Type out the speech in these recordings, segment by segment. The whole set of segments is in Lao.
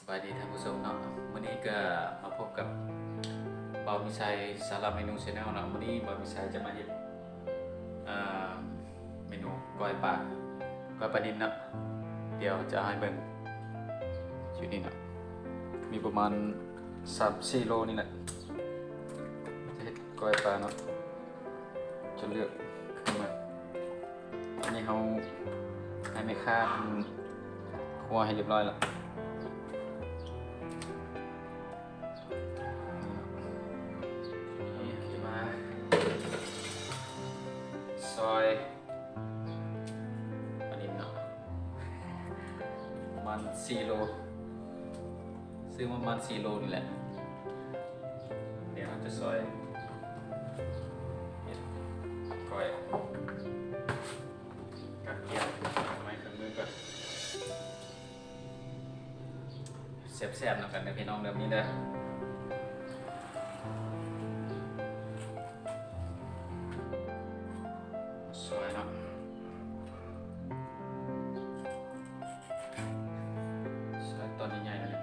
ສະບາຍດີທ່ານຜູ້ຊົມເນາະ, ມື້ນີ້ກໍມາພົບກັບບ່າວມີໄຊ ສາລາເມນູ Channel ເນາະ. ມື້ນີ້ບ່າວມີໄຊຈະມາເຮັດ ເອີ່ມ ເມນູກ້ອຍປາ ກ້ອຍປານິນເນາະ. ດຽວຈະໃຫ້ເບິ່ງຢູ່ນີ້ເນາະ, ມີປະມານສາມສີ່ໂລນີ້ແຫຼະ. ຈະເຮັດກ້ອຍປາເນາະ, ຈະເລືອກເຄື່ອງມາ. ອັນນີ້ເຮົາໃຫ້ແມ່ຄ້າເພິ່ນຄົວໃຫ້ຮຽບຮ້ອຍລະ. ນີ້ຊິມາຊອຍປານິນເນາະ, ປະມານສີ່ໂລ, ຊື້ມາປະມານສີ່ໂລນີ້ແຫຼະ. ດຽວເຮົາຈະຊອຍເຮັດກ້ອຍ ກັດກຽມເຄື່ອງໄມ້ເຄື່ອງມືກ່ອນ. ແຊບໆນຳກັນເດີພີ່ນ້ອງເດີ ມື້ນີ້ເດີ. ຊອຍເນາະ, ຊອຍຕອນໃຫຍ່ໆເລີຍ.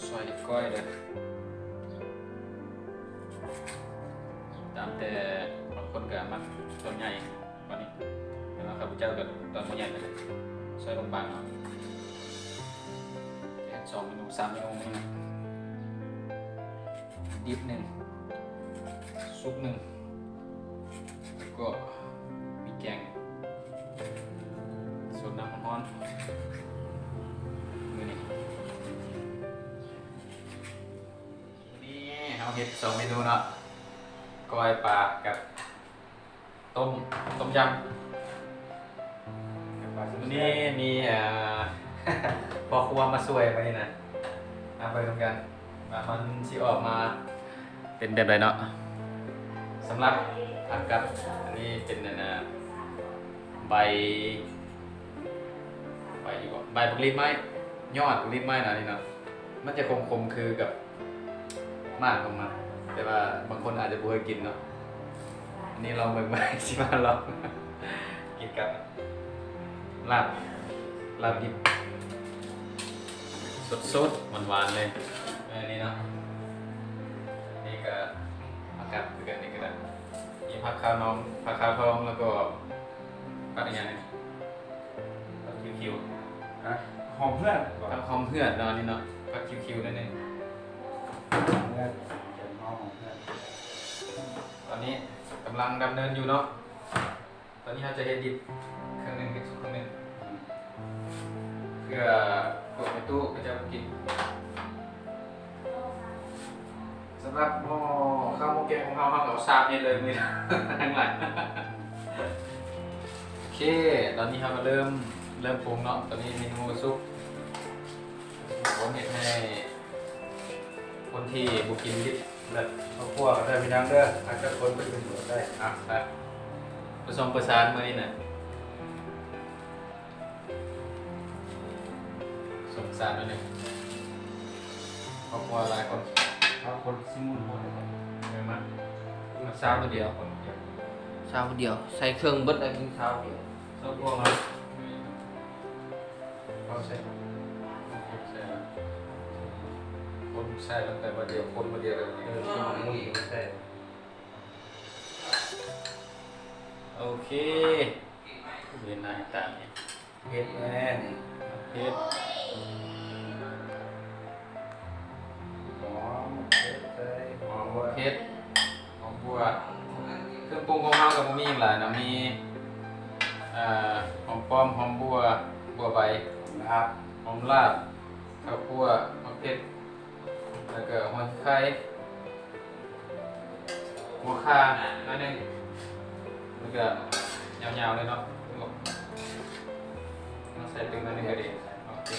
ຊອຍເລັກນ້ອຍເດີ, ຕາມແຕ່ບາງຄົນກໍມັກຕອນໃຫຍ່ກວ່ານີ້, ແຕ່ວ່າຂ້າພະເຈົ້າກໍຕອນບໍ່ໃຫຍ່ປານໃດ, ຊອຍບາງໆເນາະ. ເຮັດສອງເມນູ ສາມເມນູນີ້ນະ, ດິບໜຶ່ງ ສຸກໜຶ່ງ ແລ້ວກໍມີແກງ ສົດນ້ຳຮ້ອນໆ ມື້ນີ້. ນີ້ເຮົາເຮັດສອງເມນູເນາະ, ກ້ອຍປາກັບຕົ້ມ ຕົ້ມຢຳ. ມື້ນີ້ມີ ເອີ່ ພໍ່ຄົວມາຊ່ວຍມື້ນີ້ນະ, ມາເບິ່ງນຳກັນວ່າມັນຊິອອກມາເປັນແບບໃດເນາະ. ສຳລັບຜັກກັບ ອັນນີ້ເປັນ ອັນນ່າ ໃບ ໃບຫຍັງເກາະ ໃບບັກລີບໄມ້, ຍອດບັກລີບໄມ້ນະນີ້ເນາະ. ມັນຈະຂົມໆຄືກັບໝາກຂອງມັນ, ແຕ່ວ່າບາງຄົນອາດຈະບໍ່ເຄີຍກິນເນາະ. ອັນນີ້ລອງເບິ່ງ ວ່າຊິມາລອງກິນກັບລາບ ລາບດິບ ສົດໆ ຫວານໆເລີຍ. ເອີ ນີ້ເນາະ, ນີ້ກະຜັກກັບຄືກັນ, ນີ້ກະໄດ້ ມີຜັກຂາວໜອງ ຜັກຂາວທອງ ແລ້ວກໍຜັກອີຫຍັງນີ້? ຜັກຄິວໆ ຮະ ຫອມເຮືອນບໍ? ຜັກຫອມເຮືອນເນາະ ອັນນີ້ເນາະ, ຜັກຄິວໆນັ້ນເອງ. ຫອມເຮືອນ ເປັນຫອມເຮືອນ. ຕອນນີ້ກຳລັງດຳເນີນຢູ່ເນາະ. ຕອນນີ້ເຮົາຈະເຮັດດິບເຄິ່ງໜຶ່ງ ເຮັດສຸກເຄິ່ງໜຶ່ງ ອືມ ເພື່ອພວກແມ່ຕູ້ເຂົາເຈົ້າກິນ. ສຳລັບໝໍ້ເຂົ້າໝໍ້ແກງຂອງເຮົາ ເຮົາກໍເອົາຊາມເຮັດເລີຍມື້ນີ້ ທັງຫຼາຍ. ໂອເຄ ຕອນນີ້ເຮົາກໍເລີ່ມ ເລີ່ມປຸງເນາະ. ຕອນນີ້ເມນູກໍສຸກ, ຄົນເຮັດໃຫ້ຄົນທີ່ບໍ່ກິນດິບ. ແລ້ວເຂົ້າຂົ້ວກໍໄດ້ພີ່ນ້ອງເດີ, ຫາກຈັກຄົນໄປກິນກໍໄດ້. ອ່ະ ໄປ ປະສົມປະສານມື້ນີ້ນະ. ສົງສານໜ້ອຍໜຶ່ງ ຄອບຄົວຫຼາຍຄົນ ເອົາຄົນຊິໝຸ່ນຫົວເດີ. ເອີ ມາ ມາຊາວຜູ້ດຽວ ຄົນດຽວ ຊາວຜູ້ດຽວ ໃສ່ເຄື່ອງເບິດແລ້ວກິນຊາວດຽວ. ເຂົ້າຄົວມາ ເອົາໃສ່ ຄົນໃສ່ແລ້ວໄປບ່ອນດຽວ ຄົນບ່ອນດຽວເລີຍ. ເອີ ຊິໝຸ່ນໃສ່. ໂອເຄ ເຫັນໜ້າເຫັນຕານີ້ ເຜັດແນ່ນີ້ ເຜັດ ຫອມເຜັດໃສ່ ຫອມເຜັດ ຫອມບົວ. ເຄື່ອງປຸງຂອງເຮົາກໍບໍ່ມີຫຍັງຫຼາຍເນາະ, ມີ ເອີ່ ຫອມປ້ອມ ຫອມບົວ ບົວໃບ ຫອມລາບ ຫອມລາບ ເຂົ້າຂົ້ວ ໝາກເຜັດ ແລ້ວກໍຫົວໄຄ ຫົວຂ່າໜ້ອຍໜຶ່ງ ແລ້ວກໍຍາວໆເລີຍເນາະ. ມາໃສ່ຕື່ມໜ້ອຍໜຶ່ງກໍດີ. ໂອເຄ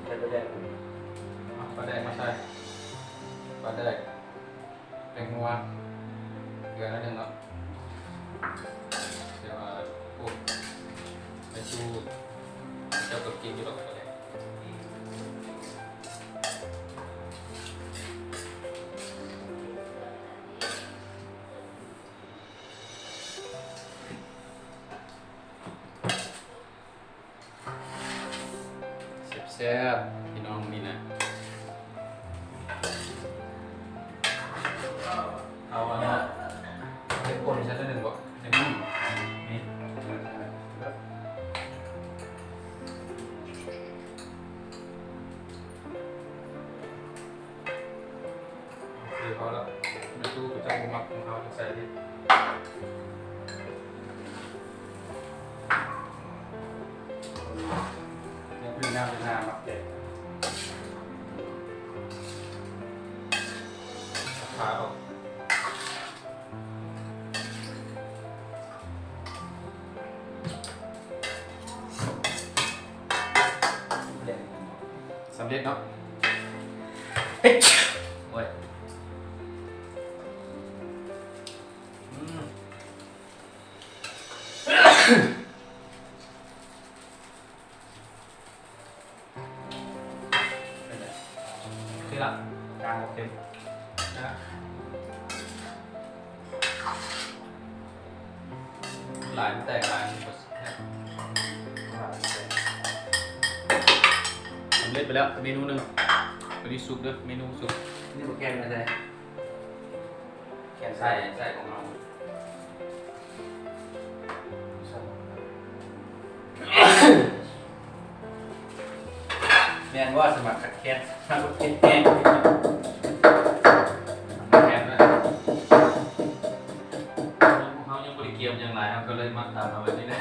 ໃສ່ປາແດກ ເອົາປາແດກມາໃສ່ ປາແດກ ແປ້ງນົວ ເກືອໜ້ອຍໜຶ່ງເນາະ. ແຕ່ວ່າ ໂອ້ ໄປສູ່ ເຈົ້າກໍກິນຢູ່ດອກປາແດກ. ໂ ແຊບພີ່ນ້ອງ ນີ້ນະ ເອົາອັນນັ້ນ ເຮັດຄົນໃສ່ໜ້ອຍໜຶ່ງບໍ່? ນີ້ ນີ້ ໂອເຄ ພໍແລ້ວ ແມ່ຕູ້ເຂົາເຈົ້າບໍ່ມັກຂອງເຮົາ ໃສ່ເດ້ ແລ້ວເປັນໜ້າເປັນໜ້າມັກແຕກ ພາອອກ. ສຳເລັດເນາະ ໂອ້ຍ ອືມ. ໂອເຄລະ ກາງບໍ່ເຄັມ ຫຼາຍມັນແຕກ ຫຼາຍມັນບໍ່ແຊບ. ສຳເລັດໄປແລ້ວເມນູໜຶ່ງ ບາດນີ້ສຸກເດີ ເມນູສຸກ. ນີ້ບໍ່ແກນໄປໃສ? ແກນໃສ່ ໃສ່ຂອງເຮົາ. ແມ່ນບໍ່ ສະໝັກຂັດແຄ້ນ ເຮົາກໍເຈັບແຮງ ແມ່ນເນາະ ເຮົາຍັງບໍ່ໄດ້ກຽມຫຍັງຫຼາຍ ເຮົາກໍເລີຍມາຕຳເອົາແບບນີ້ແຫຼະ.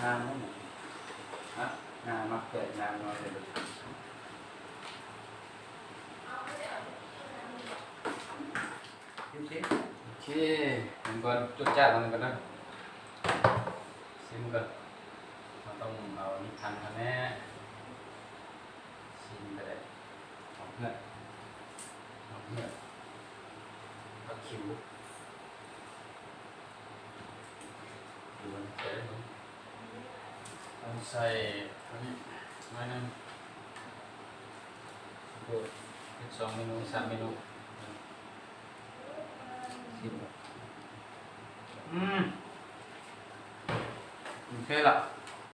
ນ້ຳມັນ ຮະ ນ້ຳມັນເປີດນ້ຳນ້ອຍເລີຍ. ໂອເຄ ໂອເຄ ເບິ່ງກ່ອນ ຈົດຈ້ານເບິ່ງກ່ອນເດີ ຊີມກ່ອນ. ເຮົາຕ້ອງເອົານີ້ທັນເຮົາແນ່ ຊີມກໍໄດ້ ຫອມເຫືອດ ຫອມເຫືອດ ຜັກຂິວ ເອົາໃສ່ອັນນີ້ໜ້ອຍໜຶ່ງ ໂດຍ ເຮັດສອງເມນູ ສາມເມນູ ຊີມ ອືມ ໂອເຄລະ.